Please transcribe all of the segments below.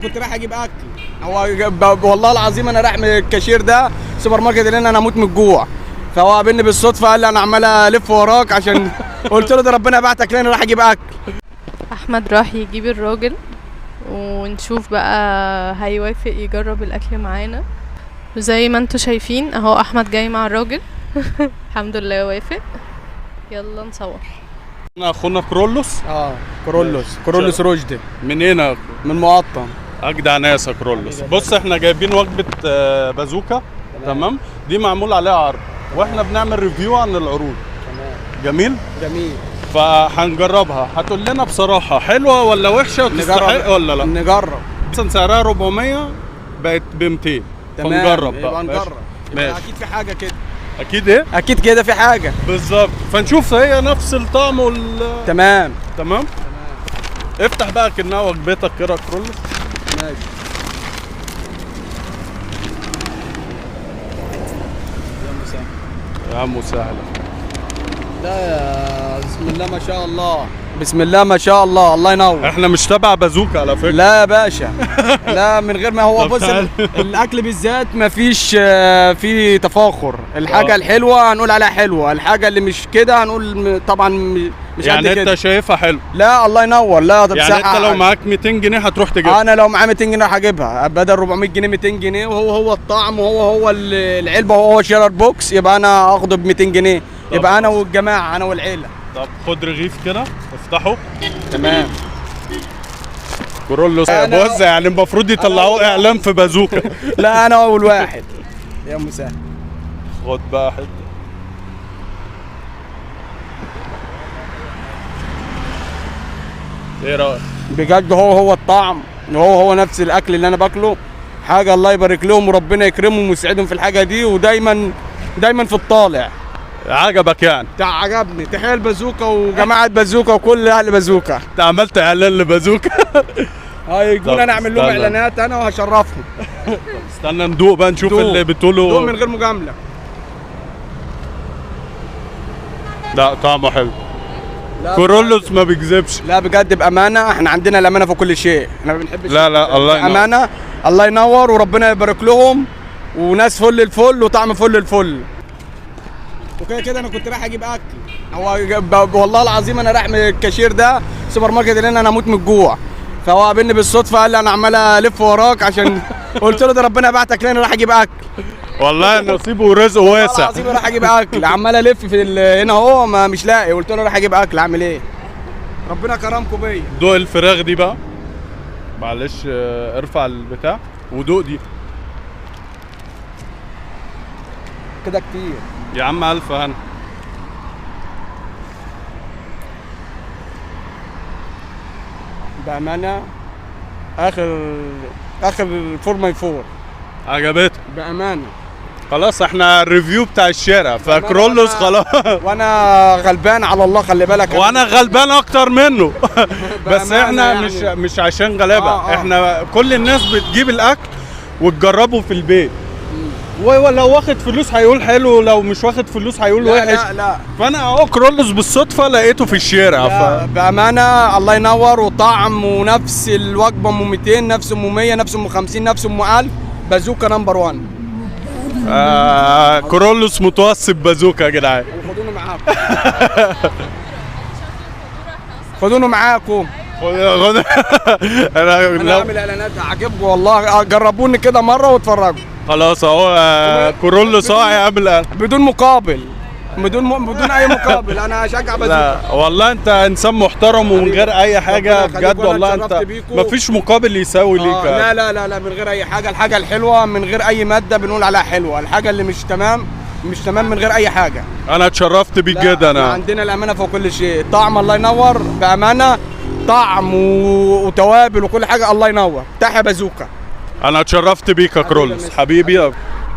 كنت رايح اجيب اكل، هو والله العظيم انا رايح من الكاشير ده سوبر ماركت لان انا هموت من الجوع، فهو قابلني بالصدفة قال لي انا عمال الف وراك عشان قلت له ده ربنا بعتك لان رايح اجيب اكل. احمد راح يجيب الراجل ونشوف بقى هيوافق يجرب الاكل معانا. وزي ما انتوا شايفين اهو احمد جاي مع الراجل. الحمد لله وافق. يلا نصور. اخونا كرولوس. كرولوس رشدي. منين؟ من مقطم. اجدع ناس يا كرولوس. بص احنا جايبين وجبة بازوكا، تمام، دي معمول عليها عرض واحنا بنعمل review عن العروض. تمام. جميل جميل. فهنجربها، هتقول لنا بصراحة حلوة ولا وحشة وتستحق ولا لا. نجرب. مثلا سعرها 400 بقت ب 200. تمام، فنجرب بقى. نجرب. ماشي. اكيد في حاجة كده. اكيد ايه؟ اكيد كده في حاجة بالظبط. فنشوف هي نفس الطعم تمام تمام. افتح بقى كأنها وجبتك كده كرولوس. ماشي. يا عم سهلة. لا يا بسم الله ما شاء الله، بسم الله ما شاء الله، الله ينور. احنا مش تبع بازوكا على فكرة. لا يا باشا. لا من غير ما هو. بص الاكل بالذات ما فيش فيه تفاخر. الحاجة الحلوة هنقول عليها حلوة، الحاجة اللي مش كده هنقول طبعا مش يعني قد كده. انت شايفها حلو؟ لا الله ينور. لا طب يعني انت لو معاك 200 جنيه هتروح تجيبها؟ انا لو معايا 200 جنيه هجيبها بدل 400 جنيه 200 جنيه، وهو هو الطعم وهو هو العلبة وهو هو share box، يبقى انا اخده ب 200 جنيه. يبقى انا والجماعة، انا والعيلة. طب خد رغيف كده افتحه. تمام. كرولوس بص يعني المفروض يطلعوه اعلان في بازوكا. لا انا اول واحد. يا مسهل. خد بقى حتة. ايه رايك؟ بجد هو هو الطعم، هو هو نفس الاكل اللي انا باكله. حاجة الله يبارك لهم وربنا يكرمهم ويسعدهم في الحاجة دي، ودايما دايما في الطالع. عجبك يعني؟ عجبني. تحية البازوكا وجماعه بازوكا وكل اهل بازوكا. انت عملت اعلان لبازوكا. هيجون انا اعمل لهم اعلانات انا وهشرفهم. استنى ندوق بقى نشوف اللي بتقوله. دوق من غير مجاملة. لا طعمه حلو. كرولوس ما بيكذبش. لا بجد بامانه، احنا عندنا الامانة في كل شيء، احنا ما بنحبش. لا لا الله ينور. امانه الله ينور وربنا يبارك لهم، وناس فل الفل وطعم فل الفل. وكده كده انا كنت رايح اجيب اكل، هو والله العظيم انا رايح من الكاشير ده سوبر ماركت لان انا هموت من الجوع، فهو قابلني بالصدفة قال لي انا عمال الف وراك عشان قلت له ده ربنا بعتك لان رايح اجيب اكل. والله نصيبه ورزقه واسع. والله العظيم رايح اجيب اكل، عمال الف في هنا اهو ما مش لاقي، قلت له رايح اجيب اكل اعمل ايه؟ ربنا كرمكم بيا. دوق الفراخ دي بقى، معلش ارفع البتاع ودوق دي كده كتير يا عم. الف هنا. بأمانة آخر 4 by 4 عجبتك بأمانة. خلاص احنا ال review بتاع الشارع فكرولوس خلاص. وانا غلبان على الله خلي بالك. وانا غلبان اكتر منه. بس احنا يعني مش عشان غلابة. احنا كل الناس بتجيب الاكل وتجربه في البيت، ولو واخد فلوس هيقول حلو، لو مش واخد فلوس هيقول وحش. لا لا. فانا اهو كرولوس بالصدفة لقيته في الشارع. بامانه الله ينور، وطعم ونفس الوجبة ام 200، نفس ام 100، نفس ام 50، نفس ام 1000. بازوكا number 1. كرولوس متوسط بازوكا يا جدعان. وخدونا معاكم. خدونا معاكم. انا عامل اعلانات عاجبكم والله، جربوني كده مرة واتفرجوا. خلاص اهو كرولوس اهو هيعمل بدون مقابل، بدون اي مقابل. انا هشجع بازوكا. لا والله انت انسان محترم ومن غير اي حاجة بجد والله، انت مفيش مقابل يساوي ليك. لا لا لا لا من غير اي حاجة. الحاجة الحلوة من غير اي مادة بنقول عليها حلوة، الحاجة اللي مش تمام مش تمام من غير اي حاجة. انا اتشرفت بيك جدا. انا عندنا الامانة فوق كل شيء. طعم الله ينور بامانه، طعم وتوابل وكل حاجة الله ينور. تحيا بازوكا. انا اتشرفت بيك يا كرولوس حبيبي.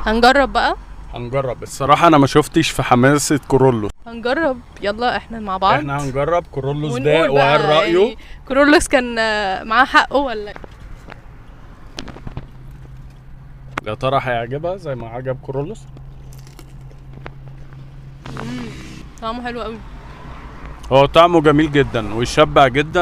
هنجرب بقى. هنجرب. الصراحة انا ما شفتش في حماسه كرولوس. هنجرب يلا احنا مع بعض. احنا هنجرب كرولوس ده وهل رايه يعني كرولوس كان معاه حقه ولا يا ترى هيعجبها زي ما عجب كرولوس؟ طعمه حلو قوي. هو طعمه جميل جدا ويشبع جدا.